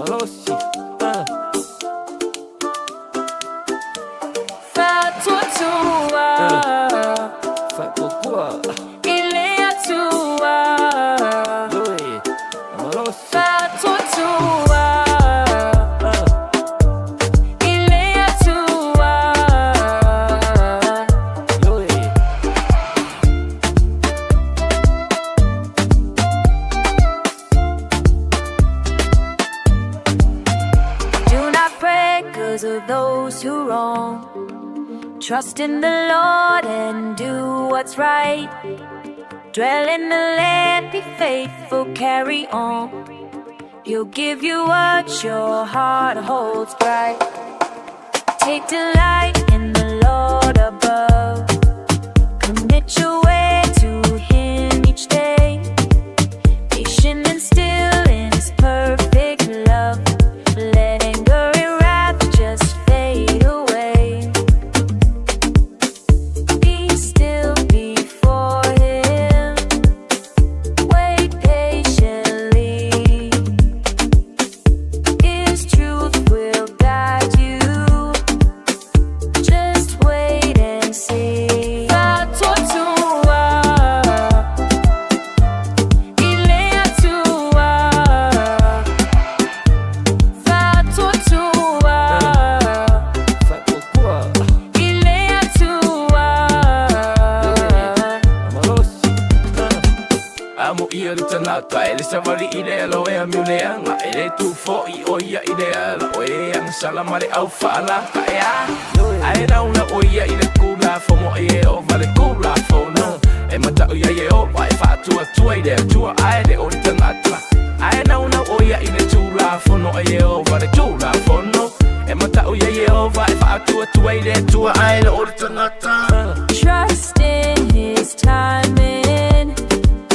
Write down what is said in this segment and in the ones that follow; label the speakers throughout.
Speaker 1: Malosi.
Speaker 2: Faatuatua.
Speaker 1: Faatuatua.
Speaker 2: I le Atua.
Speaker 1: Ioe. Malosi.
Speaker 2: Faatuatua. I le Atua.
Speaker 1: Ioe.
Speaker 2: Do not fret 'cause of those who wrong. Trust in the Lord and do what's right. Dwell in the land, be faithful, carry on. He'll give you what your heart holds bright. Take delight in the Lord above. Commit your way to Him each day. Patient and still in His perfect love. Let anger and wrath just fade away. Be still before Him. Wait patiently. His truth will guide you. Just wait and see. Faatuatua. I le Atua. Faatuatua.
Speaker 1: Faatuatua.
Speaker 2: I le Atua.
Speaker 1: Malosi.
Speaker 3: Amoia le tagata e le savali i le alo e amio leaga e lē tu foʻi ʻo ia i le ala o e agasala ma le aufaalata e a ae naunau ʻo ia i le Tulafono a Ieova le Tulafono e mataʻu iā Ieova e faatuatua i le Atua ae le o le tagata ae naunau ʻo ia i le Tulafono a Ieova le Tulafono e mataʻu iā Ieova e faatuatua i le Atua ae le o le tagata.
Speaker 2: Trust in His timing.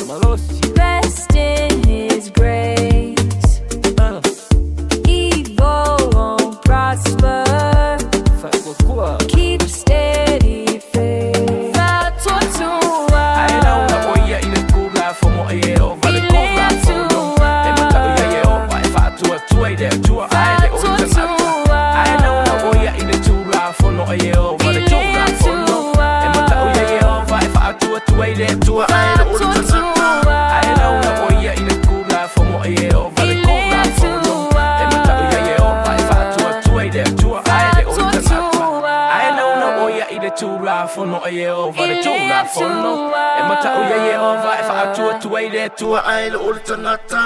Speaker 1: Malosi.
Speaker 2: Rest in His grace. Evil won't prosper.
Speaker 1: Faatuatua.
Speaker 2: Keep steady faith. Faatuatua.
Speaker 3: Ae naunau ʻo ia i le Tulafono a Ieova le
Speaker 2: I le
Speaker 3: Tulafono e mataʻu iā Ieova e faatuatua i le Atua ae le o le tagata ae naunau ʻo ia i le Tulafono a Ieova le Tulafono e mataʻu iā Ieova e faatuatua i le Atua ae le o le tagata ae naunau ʻo ia i le Tulafono a Ieova le Tulafono e mataʻu iā Ieova e faatuatua i le Atua ae le o le tagata ae naunau ʻo ia i le Tulafono a Ieova le Tulafono e mataʻu iā Ieova e faatuatua i le Atua ae le o le tagata.